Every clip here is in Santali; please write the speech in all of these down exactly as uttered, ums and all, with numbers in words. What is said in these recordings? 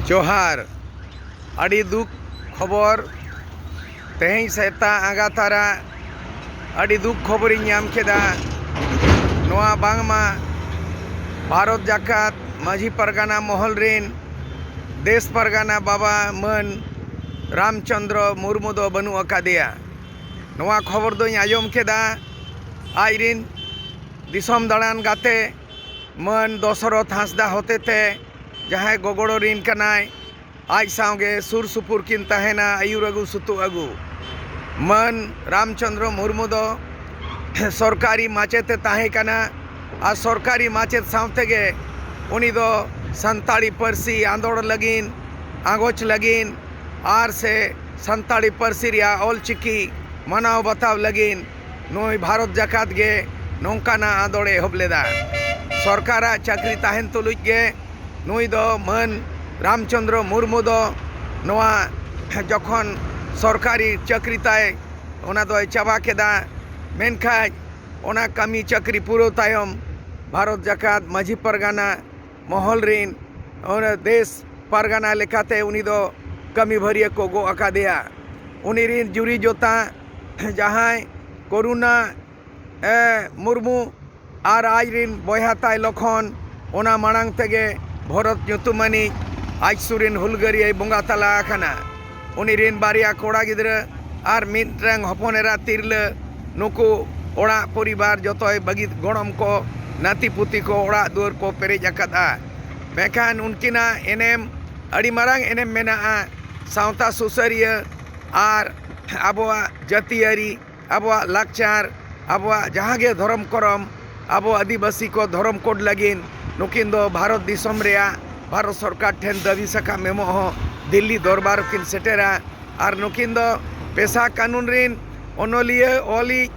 ᱡᱚᱦᱟᱨ᱾ ᱟᱹᱰᱤ ᱫᱩᱠ ᱠᱷᱚᱵᱚᱨ, ᱛᱮᱦᱮᱧ ᱥᱮᱛᱟᱜ ᱟᱸᱜᱟ ᱛᱟᱨᱟ ᱟᱹᱰᱤ ᱫᱩᱠ ᱠᱷᱚᱵᱚᱨᱤᱧ ᱧᱟᱢ ᱠᱮᱫᱟ᱾ ᱱᱚᱣᱟ ᱵᱟᱝᱢᱟ ᱵᱷᱟᱨᱚᱛ ᱡᱟᱠᱟᱛ ᱢᱟᱹᱡᱷᱤ ᱯᱟᱨᱜᱟᱱᱟ ᱢᱚᱦᱚᱞ ᱨᱤᱱ ᱫᱮᱥ ᱯᱟᱨᱜᱟᱱᱟ ᱵᱟᱵᱟ ᱢᱟᱹᱱ ᱨᱟᱢᱪᱚᱸᱫᱽᱨᱚ ᱢᱩᱨᱢᱩ ᱫᱚ ᱵᱟᱹᱱᱩᱜ ᱟᱠᱟᱫᱮᱭᱟ᱾ ᱱᱚᱣᱟ ᱠᱷᱚᱵᱚᱨ ᱫᱚᱧ ᱟᱸᱡᱚᱢ ᱠᱮᱫᱟ ᱟᱡ ᱨᱤᱱ ᱫᱤᱥᱚᱢ ᱫᱟᱬᱟᱱ ᱜᱟᱛᱮ ᱢᱟᱹᱱ ᱫᱚᱥᱚᱨᱚᱛᱷ ᱦᱟᱸᱥᱫᱟ ᱦᱚᱛᱮᱛᱮ, ᱡᱟᱦᱟᱸᱭ ᱜᱚᱜᱚᱲᱚ ᱨᱤᱱ ᱠᱟᱱᱟᱭ, ᱟᱡ ᱥᱟᱶᱜᱮ ᱥᱩᱨ ᱥᱩᱯᱩᱨ ᱠᱤᱱ ᱛᱟᱦᱮᱱᱟ, ᱟᱹᱭᱩᱨ ᱟᱹᱜᱩ ᱥᱩᱛᱩᱜ ᱟᱹᱜᱩ᱾ ᱢᱟᱹᱱ ᱨᱟᱢᱪᱚᱸᱫᱽᱨᱚ ᱢᱩᱨᱢᱩ ᱫᱚ ᱥᱚᱨᱠᱟᱨᱤ ᱢᱟᱪᱮᱛ ᱮ ᱛᱟᱦᱮᱸ ᱠᱟᱱᱟ ᱟᱨ ᱥᱚᱨᱠᱟᱨᱤ ᱢᱟᱪᱮᱛ ᱥᱟᱶ ᱛᱮᱜᱮ ᱩᱱᱤ ᱫᱚ ᱥᱟᱱᱛᱟᱲᱤ ᱯᱟᱹᱨᱥᱤ ᱟᱸᱫᱳᱲ ᱞᱟᱹᱜᱤᱫ, ᱟᱸᱜᱚᱪ ᱞᱟᱹᱜᱤᱫ ᱟᱨ ᱥᱮ ᱥᱟᱱᱛᱟᱲᱤ ᱯᱟᱹᱨᱥᱤ ᱨᱮᱭᱟᱜ ᱚᱞ ᱪᱤᱠᱤ ᱢᱟᱱᱟᱣ ᱵᱟᱛᱟᱣ ᱞᱟᱹᱜᱤᱫ ᱱᱩᱭ ᱵᱷᱟᱨᱚᱛ ᱡᱟᱠᱟᱛ ᱜᱮ ᱱᱚᱝᱠᱟᱱᱟᱜ ᱟᱸᱫᱳᱲ ᱮ ᱮᱦᱚᱵ ᱞᱮᱫᱟ᱾ ᱥᱚᱨᱠᱟᱨᱟᱜ ᱪᱟᱹᱠᱨᱤ ᱛᱟᱦᱮᱱ ᱛᱩᱞᱩᱡ ᱜᱮ ᱱᱩᱭ ᱫᱚ ᱢᱟᱹᱱ ᱨᱟᱢᱪᱚᱸᱫᱽᱨᱚ ᱢᱩᱨᱢᱩ ᱫᱚ ᱱᱚᱣᱟ ᱡᱚᱠᱷᱚᱱ ᱥᱚᱨᱠᱟᱨᱤ ᱪᱟᱹᱠᱨᱤ ᱛᱟᱭ ᱚᱱᱟ ᱫᱚᱭ ᱪᱟᱵᱟ ᱠᱮᱫᱟ, ᱢᱮᱱᱠᱷᱟᱱ ᱚᱱᱟ ᱠᱟᱹᱢᱤ ᱪᱟᱹᱠᱨᱤ ᱯᱩᱨᱟᱹᱣ ᱛᱟᱭᱚᱢ ᱵᱷᱟᱨᱚᱛ ᱡᱟᱠᱟᱛ ᱢᱟᱹᱡᱷᱤ ᱯᱟᱨᱜᱟᱱᱟ ᱢᱚᱦᱚᱞ ᱨᱤᱱ ᱚᱱᱟ ᱫᱮᱥ ᱯᱟᱨᱜᱟᱱᱟ ᱞᱮᱠᱟᱛᱮ ᱩᱱᱤ ᱫᱚ ᱠᱟᱹᱢᱤ ᱵᱷᱟᱹᱨᱤᱭᱟᱹ ᱠᱚ ᱜᱚᱜ ᱟᱠᱟᱫᱮᱭᱟ᱾ ᱩᱱᱤ ᱨᱤᱱ ᱡᱩᱨᱤ ᱡᱚᱛᱟ ᱡᱟᱦᱟᱸᱭ ᱠᱚᱨᱩᱱᱟ ᱮ, ᱢᱩᱨᱢᱩ ᱟᱨ ᱟᱡ ᱨᱤᱱ ᱵᱚᱭᱦᱟ ᱛᱟᱭ ᱞᱚᱠᱷᱚᱱ, ᱚᱱᱟ ᱢᱟᱲᱟᱝ ᱛᱮᱜᱮ ᱵᱷᱚᱨᱚᱛ ᱧᱩᱛᱩᱢᱟᱱᱤᱡ ᱟᱡ ᱥᱩᱨ ᱨᱤᱱ ᱦᱩᱞᱜᱟᱹᱨᱤᱭᱟᱹᱭ ᱵᱚᱸᱜᱟ ᱛᱟᱞᱟ ᱟᱠᱟᱱᱟ᱾ ᱩᱱᱤ ᱨᱤᱱ ᱵᱟᱨᱭᱟ ᱠᱚᱲᱟ ᱜᱤᱫᱽᱨᱟᱹ ᱟᱨ ᱢᱤᱫᱴᱟᱝ ᱦᱚᱯᱚᱱ ᱮᱨᱟ ᱛᱤᱨᱞᱟᱹ, ᱱᱩᱠᱩ ᱚᱲᱟᱜ ᱯᱚᱨᱤᱵᱟᱨ ᱡᱚᱛᱚᱭ ᱵᱟᱹᱜᱤ, ᱜᱚᱲᱚᱢ ᱠᱚ, ᱱᱟᱹᱛᱤ ᱯᱩᱛᱤ ᱠᱚ, ᱚᱲᱟᱜ ᱫᱩᱣᱟᱹᱨ ᱠᱚ ᱯᱮᱨᱮᱡ ᱟᱠᱟᱫᱼᱟ᱾ ᱢᱮᱱᱠᱷᱟᱱ ᱩᱱᱠᱤᱱᱟᱜ ᱮᱱᱮᱢ ᱟᱹᱰᱤ ᱢᱟᱨᱟᱝ ᱮᱱᱮᱢ ᱢᱮᱱᱟᱜᱼᱟ ᱥᱟᱶᱛᱟ ᱥᱩᱥᱟᱹᱨᱤᱭᱟᱹ ᱟᱨ ᱟᱵᱚᱣᱟᱜ ᱡᱟᱹᱛᱤᱭᱟᱹᱨᱤ, ᱟᱵᱚᱣᱟᱜ ᱞᱟᱠᱪᱟᱨ, ᱟᱵᱚᱣᱟᱜ ᱡᱟᱦᱟᱸ ᱜᱮ ᱫᱷᱚᱨᱚᱢ ᱠᱚᱨᱚᱢ, ᱟᱵᱚ ᱟᱹᱫᱤᱵᱟᱹᱥᱤ ᱠᱚ ᱫᱷᱚᱨᱚᱢ ᱠᱳᱰ ᱞᱟᱹᱜᱤᱫ ᱱᱩᱠᱤᱱ ᱫᱚ ᱵᱷᱟᱨᱚᱛ ᱫᱤᱥᱚᱢ ᱨᱮᱭᱟᱜ ᱵᱷᱟᱨᱚᱛ ᱥᱚᱨᱠᱟᱨ ᱴᱷᱮᱱ ᱫᱟᱹᱵᱤ ᱥᱟᱠᱟᱢ ᱮᱢᱚᱜ ᱦᱚᱸ ᱫᱤᱞᱞᱤ ᱫᱚᱨᱵᱟᱨ ᱠᱤᱱ ᱥᱮᱴᱮᱨᱟ᱾ ᱟᱨ ᱱᱩᱠᱤᱱ ᱫᱚ ᱯᱮᱥᱟ ᱠᱟᱹᱱᱩᱱ ᱨᱤᱱ ᱚᱱᱚᱞᱤᱭᱟᱹ, ᱚᱞᱤᱡ,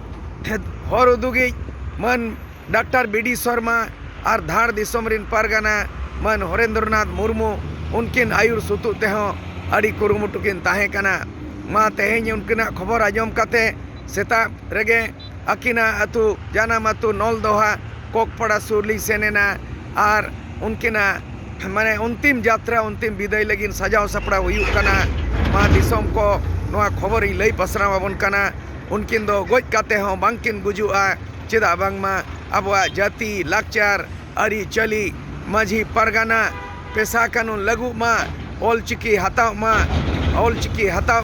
ᱦᱚᱨ ᱩᱫᱩᱜᱤᱡ ᱢᱟᱹᱱ ᱰᱟᱠᱛᱟᱨ ᱵᱤ ᱰᱤ ᱥᱚᱨᱢᱟ ᱟᱨ ᱫᱷᱟᱲ ᱫᱤᱥᱚᱢ ᱨᱤᱱ ᱯᱟᱨᱜᱟᱱᱟ ᱢᱟᱹᱱ ᱦᱚᱨᱮᱱᱫᱨᱚᱱᱟᱛᱷ ᱢᱩᱨᱢᱩ ᱩᱱᱠᱤᱱ ᱟᱹᱭᱩᱨ ᱥᱩᱛᱩᱜ ᱛᱮᱦᱚᱸ ᱟᱹᱰᱤ ᱠᱩᱨᱩᱢᱩᱴᱩ ᱠᱤᱱ ᱛᱟᱦᱮᱸ ᱠᱟᱱᱟ᱾ ᱢᱟ ᱛᱮᱦᱮᱧ ᱩᱱᱠᱤᱱᱟᱜ ᱠᱷᱚᱵᱚᱨ ᱟᱸᱡᱚᱢ ᱠᱟᱛᱮ ᱥᱮᱛᱟᱜ ᱨᱮᱜᱮ ᱟᱹᱠᱤᱱᱟᱜ ᱟᱹᱛᱩ, ᱡᱟᱱᱟᱢ ᱟᱹᱛᱩ ᱱᱚᱞᱫᱚᱦᱟ ᱠᱚᱠᱯᱟᱲᱟ ᱥᱩᱨ ᱞᱤᱧ ᱥᱮᱱ ᱮᱱᱟ ᱟᱨ ᱩᱱᱠᱤᱱᱟᱜ ᱢᱟᱱᱮ ᱚᱱᱛᱤᱢ ᱡᱟᱛᱨᱟ, ᱚᱱᱛᱤᱢ ᱵᱤᱫᱟᱹᱭ ᱞᱟᱹᱜᱤᱫ ᱥᱟᱡᱟᱣ ᱥᱟᱯᱲᱟᱣ ᱦᱩᱭᱩᱜ ᱠᱟᱱᱟ᱾ ᱢᱟ ᱫᱤᱥᱚᱢ ᱠᱚ, ᱱᱚᱣᱟ ᱠᱷᱚᱵᱚᱨᱤᱧ ᱞᱟᱹᱭ ᱯᱟᱥᱱᱟᱣ ᱟᱵᱚᱱ ᱠᱟᱱᱟ᱾ ᱩᱱᱠᱤᱱ ᱫᱚ ᱜᱚᱡ ᱠᱟᱛᱮ ᱦᱚᱸ ᱵᱟᱝᱠᱤᱱ ᱜᱩᱡᱩᱜᱼᱟ᱾ ᱪᱮᱫᱟᱜ ᱵᱟᱝᱢᱟ ᱟᱵᱚᱣᱟᱜ ᱡᱟᱹᱛᱤ, ᱞᱟᱠᱪᱟᱨ, ᱟᱹᱨᱤᱪᱟᱹᱞᱤ, ᱢᱟᱹᱡᱷᱤ ᱯᱟᱨᱜᱟᱱᱟ, ᱯᱮᱥᱟ ᱠᱟᱹᱱᱩᱱ ᱞᱟᱹᱜᱩᱜ ᱢᱟ, ᱚᱞᱪᱤᱠᱤ ᱦᱟᱛᱟᱣ ᱢᱟ, ᱚᱞᱪᱤᱠᱤ ᱦᱟᱛᱟᱣ